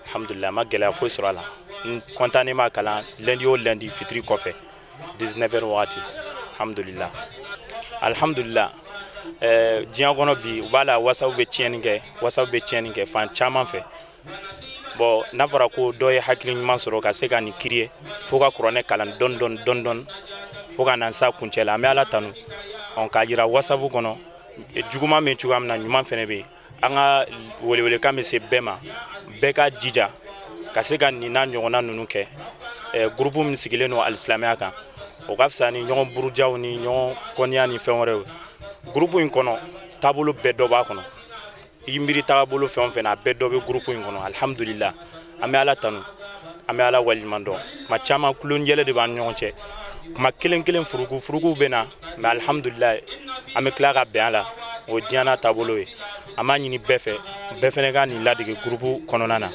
alhamdulillah, ma gɛlɛya foyi sɔrɔ a la. N kɔntannen b'a kalan lundi o lundi fitiri kɔfɛ 19h wagati, alhamdulillah, alhamdulillah. Diɲɛ kɔnɔ bi, u b'a la WhatsApp bɛ tiɲɛni kɛ, WhatsApp bɛ tiɲɛni kɛ fan caman fɛ. Bon, n'a fɔra ko dɔ ye hakili ɲuman sɔrɔ ka se ka nin kiiri fo ka kuranɛ kalan dɔɔni dɔɔni dɔɔni dɔɔni fo ka na s'a kuncɛ la, an bɛ Ala tanu. Ɔ k'a jira WhatsApp kɔnɔ juguman bɛ cogoya min na, ɲuman fɛnɛ bɛ yen. An ka welewelekan bɛ se bɛɛ ma, bɛɛ ka jija ka se ka nin n'a ɲɔgɔnna ninnu kɛ. Groupe min sigilen don alisilamɛya kan, o ka fisa ni ɲɔgɔn burujaw ni ɲɔgɔn kɔniya ni fɛn wɛrɛw ye. Groupe in kɔnɔ, taabolo bɛɛ dɔ b'a kɔnɔ. I miiri taabolo fɛn o fɛn na, a bɛɛ dɔ bɛ groupe in kɔnɔ. Alhamdulillah, an bɛ Ala tanu, an bɛ Ala waleɲuman dɔn. Kuma caman kulon yɛlɛ de b'an ni ɲɔgɔn cɛ, kuma kelen kelen furuku furukuw bɛ na, mais alhamdulillah, an bɛ tila ka bɛn a la. O ye diɲɛ n'a taabolo ye. An b'a ɲini bɛɛ fɛ, bɛɛ fɛnɛ ka nin ladege groupe kɔnɔna na.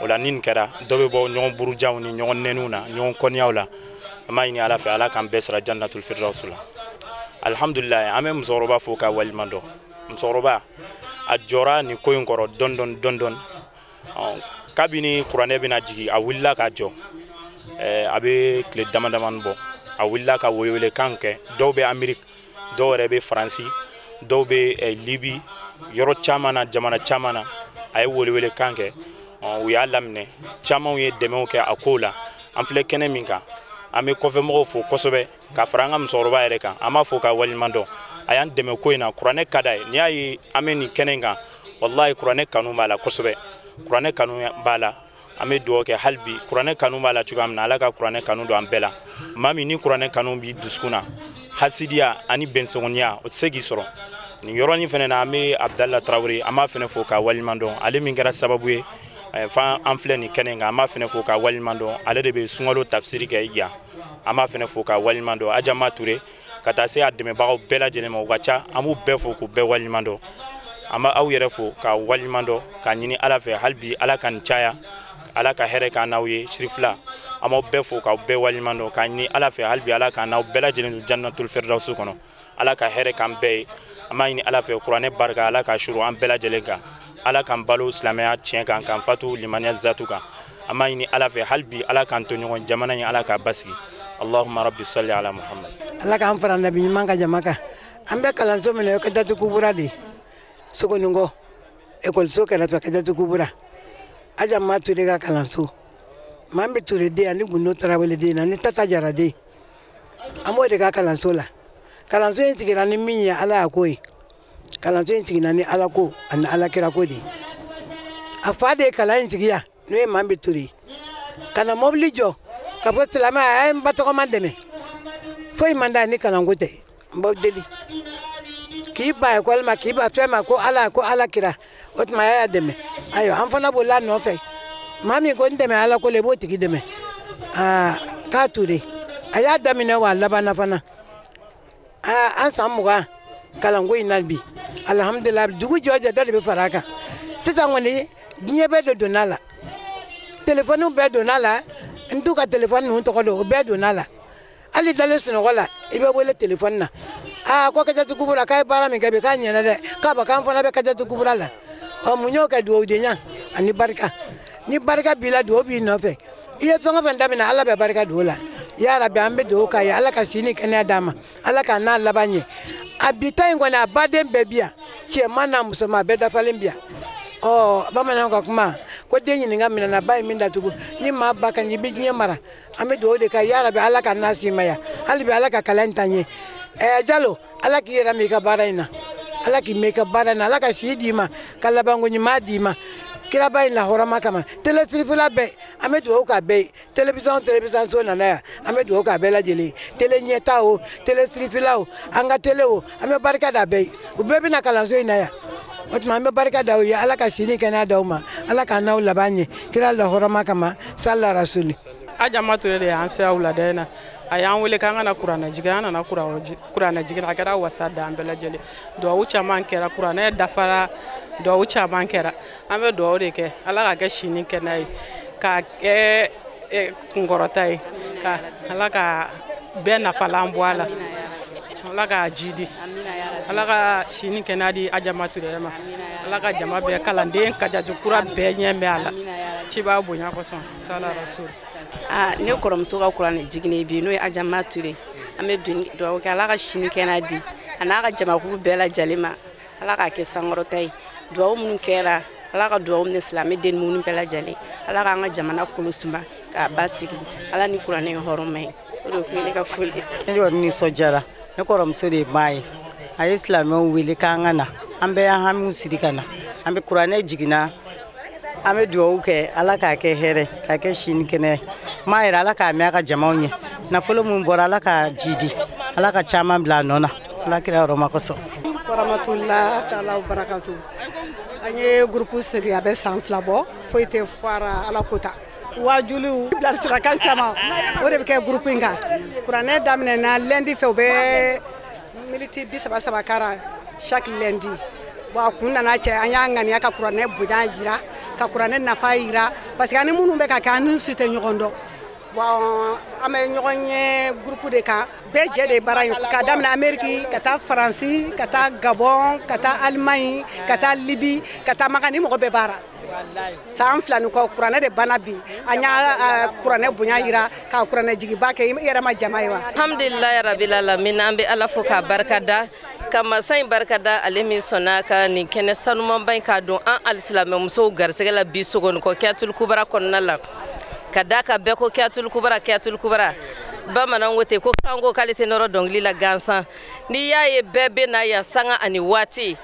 O la ni nin kɛra, dɔ bɛ bɔ ɲɔgɔn burujaw ni ɲɔgɔn nɛniw na, ɲɔgɔn kɔniyaw la. An b'a ɲini Ala fɛ, Ala k'an bɛɛ sara jannatul firdausi la. Alhamdulillah, an bɛ musokɔrɔba fo k'a waleɲuman dɔn. Musokɔrɔba a jɔra nin ko in kɔrɔ dɔɔni dɔɔni dɔɔni dɔɔni. Kabini kuranɛ bɛna jigin, a wulila ka jɔ. A bɛ tile dama damani bɔ, a wulila ka welewelekan kɛ. Dɔw bɛ Amérique, dɔw yɛrɛ bɛ Faransi, dɔw bɛ Libi, yɔrɔ caman na, jamana caman na, a ye welewelekan kɛ. U y'a laminɛ, camanw ye dɛmɛw kɛ a kow la. An filɛ kɛnɛ min kan, an bɛ kɔfɛmɔgɔw fo kosɛbɛ ka fara an ka musokɔrɔba yɛrɛ kan. An b'a fo k'a waleɲuman dɔn, a y'an dɛmɛ ko in na. Kuranɛ ka d'a ye. N'i y'a ye an bɛ nin kɛnɛ in kan, walahi, kuranɛ kanu b'a la kosɛbɛ, kuranɛ kanu b'a la. An bɛ dugawu kɛ hali bi, kuranɛ kanu b'a la cogoya min na, Ala ka kuranɛ kanu don an bɛɛ la. Maa min ni kuranɛ kanu b'i dusukun na, hasidiya ani bɛnsɔngɔniya o tɛ se k'i sɔrɔ. Nin yɔrɔnin fɛnɛ na, an bɛ Abudala Tarawele, an b'a fɛnɛ fo k'a waleɲuman dɔn, ale min kɛra sababu ye fan an filɛ nin kɛnɛ in kan. An b'a fɛnɛ fo k'a waleɲuman dɔn, ale de bɛ sunkalo tafsiri kɛ yan. An b'a fɛnɛ fo k'a waleɲuman dɔn, Ajama Ture, ka taa se a dɛmɛbagaw bɛɛ lajɛlen ma, u ka ca, an b'u bɛɛ fo k'u bɛɛ waleɲuman dɔn. An b'aw yɛrɛ fo k'a waleɲuman dɔn, k'a ɲini Ala fɛ hali bi, Ala ka nin caya, Ala ka hɛrɛ k'an n'aw ye. Sirifila, an b'aw bɛɛ fo k'aw bɛɛ waleɲuman dɔn, k'a ɲini Ala fɛ hali bi, Ala k'an n'aw bɛɛ lajɛlen don jannatul firdausi kɔnɔ. Ala ka hɛrɛ k'an bɛɛ ye. An b'a ɲini Ala fɛ, kuranɛ barika, Ala ka suru an bɛɛ lajɛlen kan. Ala k'an balo silamɛya tiɲɛ kan, k'an fatu limaniya zatu kan. An b'a ɲini Ala fɛ hali bi, Ala k'an to ɲɔgɔn, jamana in Ala k'a basigi. Allahumma rabbi salli ala Muhammad. Ala k'an fara nabi ɲuman ka jama kan. An bɛ kalanso min na, o ka datukubura de Sogonikɔ ekɔliso kɛrɛfɛ, ka datukubura Ajama Ture ka kalanso. Maa min bɛ Ture den ani Gundo Tarawele den ani Tata Jara den, an b'o de ka kalanso la. Kalanso in sigira ni min ye, Ala y'a ko ye. Kalanso in sigira ni Ala ko ani Ala kira ko de ye. A fa de ye kalan in sigi yan, n'o ye maa min bɛ Ture ye, ka na mobili jɔ ka fɔ silamɛ a ye n ba tɔgɔma dɛmɛ. Foyi man d'a ye ni kalanko tɛ. N b'aw deli k'i ba ekɔli ma, k'i ba fɛn ma, ko Ala ko Ala kira, o tuma a y'a dɛmɛ. Ayiwa, an fana bolila a nɔfɛ. Maa min ko n dɛmɛ Ala ko la, i b'o tigi dɛmɛ. Aa k'a Ture a y'a daminɛ wa a labanna fana. Aa an san 20 kalanko in na bi, alihamudulilayi, dugu jɔ jɛ dɔ de bɛ fara a kan. Sisan kɔni diɲɛ bɛɛ de donna a la, telefɔniw bɛɛ donna a la. N t'u ka telefɔni ninnu tɔgɔ dɔn, o bɛɛ donna a la. Hali dalen sunɔgɔ la, i bɛ wele telefɔni na. Aa ko Kajatu Kubura k'a ye baara min kɛ bi, k'a ɲɛna dɛ, k'a bɔ k'an fana bɛ Kajatu Kubura la. Ɔ mun y'o kɛ? Dugawudenya ani barika. Ni barika b'i la, dugawu b'i nɔfɛ. I ye fɛn o fɛn daminɛ, Ala bɛ barika don o la. Yarabi, an bɛ dugawu k'a ye, Ala ka si ni kɛnɛya d'a ma, Ala k'a n'a laban ɲɛ. A bi ta in kɔni, a baden bɛɛ bi yan, cɛman n'a musoman, a bɛɛ dafalen bi yan. Ɔ bamananw ka kuma ko den ɲininka minɛna ba ye min datugu, ni maa ba ka ɲi, i bɛ diɲɛ mara. An bɛ dugawu de kɛ, yarabi, Ala ka n'a si ma yan hali bi, Ala ka kalan in ta ɲɛ. Jalo, Ala k'i yɛrɛ min i ka baara in na, Ala k'i mɛn i ka baara in na, Ala ka si d'i ma, ka labanko ɲuman d'i ma, kiraba in lahɔrɔma kama. Tele sirifila bɛɛ, an bɛ dugawu k'a bɛɛ ye. Télévision télévision so nana yan, an bɛ dugawu k'a bɛɛ lajɛlen ye. Tele ɲɛta o, tele sirifila o, an ka tele o, an bɛ barika da bɛɛ ye. U bɛɛ bɛna kalanso in na yan. O tuma an bɛ barika da u ye, Ala ka si ni kɛnɛya d'aw ma, Ala k'an n'aw laban ɲɛ, kira lahɔrɔma kama, sala rasuli. Ajama Ture de y'an se wulada in na. A y'an wele k'an ka na kuranɛ jigin. An nana kuranɛ jigin, a kɛra wasa da an bɛɛ lajɛlen. Duwawu caman kɛra, kuranɛ dafara, duwawu caman kɛra. An bɛ duwawu de kɛ, Ala ka kɛ si ni kɛnɛya ye, k'a kɛ kunkɔrɔta ye, ka Ala ka bɛɛ nafalan bɔ a la, Ala k'a jidi, Ala ka si ni kɛnɛya di Ajama Ture ma. Ala ka jama bɛɛ kalanden kajaju kura bɛɛ ɲɛ bɛ a la ciba bonya kosɔn sala rasul. Ne kɔrɔmuso ka kuranɛ jiginni bi n'o ye Adjama Touré, an bɛ dugawu kɛ Ala ka sini kɛnɛ di a n'a ka jamakulu bɛɛ lajɛlen ma, Ala k'a kɛ sankɔrɔta ye. Dugawu minnu kɛra, Ala ka dugawu minɛ silamɛ den minnu bɛɛ lajɛlen, Ala k'an ka jamana kolo suma k'a basigi, Ala ni kuranɛ ye hɔrɔnma ye. O de tun ye ne ka foli ye. Ne kɔni nisɔndiyara, ne kɔrɔmuso de ye maa ye, a ye silamɛw wele k'an ka na, an bɛɛ y'an hamiw siri ka na, an bɛ kuranɛ jiginna, an bɛ dugawu kɛ Ala k'a kɛ hɛrɛ, k'a kɛ sini kɛnɛ ye. Maa yɛrɛ Ala k'a mɛn a ka jamaw ɲɛ, nafolo min bɔra Ala k'a jidi, Ala ka caman bila a nɔ na, Ala kira hɔrɔma kosɔn. Warahmatullahi taala wabarakatuh. An ye groupe sigi a bɛ san 2 bɔ, foyi tɛ fɔra Ala ko ta. Wajuliw bilasirakan caman o de bɛ kɛ groupe in kan. Kuranɛ daminɛna lundi fɛ, u bɛ miniti 33 kara chaque lundi. Bon, a kun nana cɛ, an y'a ŋaniya ka kuranɛ bonya jira, ka kuranɛ nafa jira, parce que ani minnu bɛ ka kɛ an ni si tɛ ɲɔgɔn dɔn. Bon, an bɛ ɲɔgɔn ye groupe de kan, bɛɛ jɛ de ye baara ye, k'a daminɛ Amérique ka taa Faransi, ka taa Gabon, ka taa Allemagne, ka taa Libye, ka taa Maka, ni mɔgɔ bɛɛ baara. San 2 ni kɔ kuranɛ de banna bi, an y'a kuranɛ bonya jira, ka kuranɛ jigiba kɛ, i yɛrɛ ma jama ye wa. Alhamdulilayi rabil alamin, an bɛ Ala fo k'a barika da, ka masa in barika da, ale min sɔnna ka nin kɛnɛ sanumanba in k'a don an alisilamɛmusow garisɛgɛ la bi Sogonikɔ Kiyatul Kubara kɔnɔna la. Ka d'a kan bɛɛ ko Kiyatul Kubara, Kiyatul Kubara, bamananw ko ten ko kanko k'ale tɛ nɔrɔ dɔnkili la gansan. N'i y'a ye bɛɛ bɛ na yan sanga ani waati,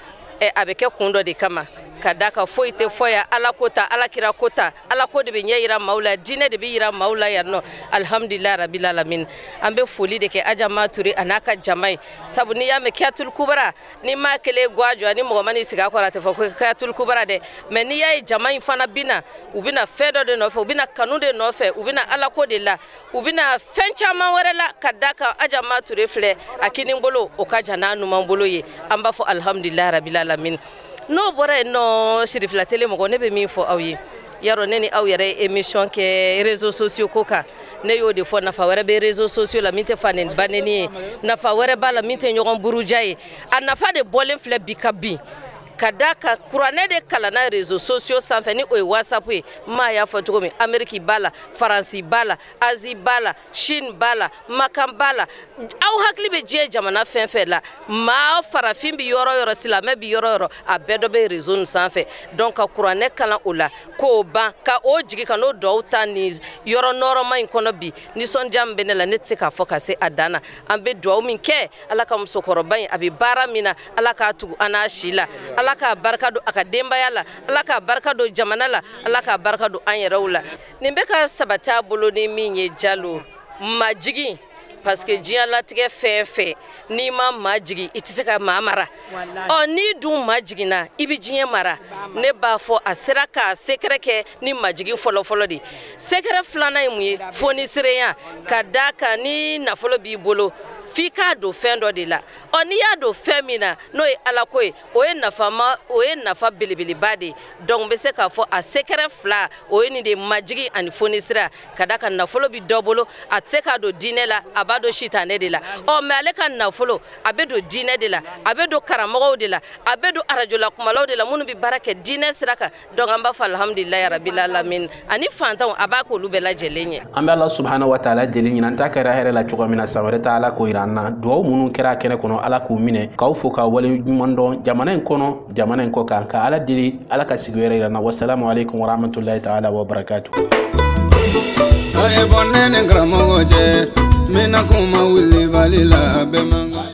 a bɛ kɛ kun dɔ de kama. Ka d'a kan foyi tɛ fɔ yan Ala ko ta, Ala kira ko ta, Ala ko de bɛ ɲɛ yira maaw la, diinɛ de bɛ yira maaw la yan nɔ. Alhamdulilayi rabil alamin, an bɛ foli de kɛ Adjama Touré a n'a ka jama ye, sabu n'i y'a mɛn Kiyatul Kubara, n'i m'a kelen guwa jɔ ni mɔgɔ ma n'i sigi a kɔrɔ, a tɛ fɔ ko Kiyatul Kubara dɛ. Mɛ n'i y'a ye jama in fana bɛ na, u bɛ na fɛn dɔ de nɔfɛ, u bɛ na kanu de nɔfɛ, u bɛ na Ala ko de la, u bɛ na fɛn caman wɛrɛ la. Ka d'a kan Adjama Touré filɛ a kinin bolo, o ka jan n'a numan bolo ye. An b'a fɔ alhamdulilayi rabil alamin. N'o bɔra yen nɔ, Sirifila tele mɔgɔ, ne bɛ min fɔ aw ye, yarɔ ne ni aw yɛrɛ ye émission kɛ réseaux sociaux ko kan, ne y'o de fɔ, nafa wɛrɛ bɛ réseaux sociaux la min tɛ faneni baneni ye, nafa wɛrɛ b'a la min tɛ ɲɔgɔn buruja ye. A nafa de bɔlen filɛ bi ka bin, ka d'a kan kuranɛ de kalanna réseaux sociaux sanfɛ, ni o ye WhatsApp ye. Maa y'a fɔ cogo min, Amérique b'a la, Faransi b'a la, Asie b'a la, Chine b'a la, Makan b'a la. Aw hakili bɛ diɲɛ jamana fɛn fɛn la, maa farafin bɛ yɔrɔ yɔrɔ, silamɛ bɛ yɔrɔ yɔrɔ, a bɛɛ dɔ bɛ réseau nin sanfɛ. Donc ka kuranɛ kalan o la, k'o ban, ka o jigin ka n'o duwawu ta nin yɔrɔ nɔrɔma in kɔnɔ bi, nisɔndiya min bɛ ne la, ne tɛ se k'a fɔ ka se a dan na. An bɛ duwawu min kɛ, Ala ka musokɔrɔba in a bɛ baara min na, Ala k'a tugu an n'a si la, Ala k'a barika don a ka denbaya la, Ala k'a barika don jamana la, Ala k'a barika don an yɛrɛw la. Nin bɛ ka sabati a bolo ni min ye Jalo, majigin, parce que diɲɛlatigɛ fɛn fɛn, n'i ma majigin i tɛ se ka maa mara. Ɔ n'i dun majiginna, i bɛ diɲɛ mara. Ne b'a fɔ a sera k'a sekɛrɛ kɛ ni majigin fɔlɔfɔlɔ de. Sekɛrɛ filanan ye mun ye? Fonisireya. Ka d'a kan ni nafolo b'i bolo, f'i k'a don fɛn dɔ de la. Ɔ n'i y'a don fɛn min na, n'o ye Ala ko ye, o ye nafama, o ye nafa belebeleba de ye. Donc n bɛ se k'a fɔ a sekɛrɛ fila, o ye nin de ye, majigin ani fonisira. Ka d'a kan nafolo bɛ dɔ bolo, a tɛ se k'a don diinɛ la, a b'a don sitanɛ de la. Ɔ mɛ ale ka nafolo, a bɛ don diinɛ de la, a bɛ don karamɔgɔw de la, a bɛ don arajola kumalaw de la, minnu bɛ baara kɛ diinɛ sira kan. Donc an b'a fɔ alhamdulilayi rabil alamin, ani fantanw a b'a k'olu bɛɛ lajɛlen ye. An bɛ Ala subahana wa taala deli ɲinan ta kɛra hɛrɛ la cogo min na, san wɛrɛ ta Ala k'o yira an na. Duwawu minnu kɛra kɛnɛ kɔnɔ, Ala k'u minɛ, k'aw fo k'aw waleɲuman dɔn jamana in kɔnɔ, jamana in kɔ kan, ka Ala deli Ala ka sigi wɛrɛ yira an na. Wasalamu aleykum warahmatulahi taala wabarakatuh. A ye bɔ ne ni karamɔgɔ cɛ, n bɛna kuma wulibali la, bɛɛ man kan.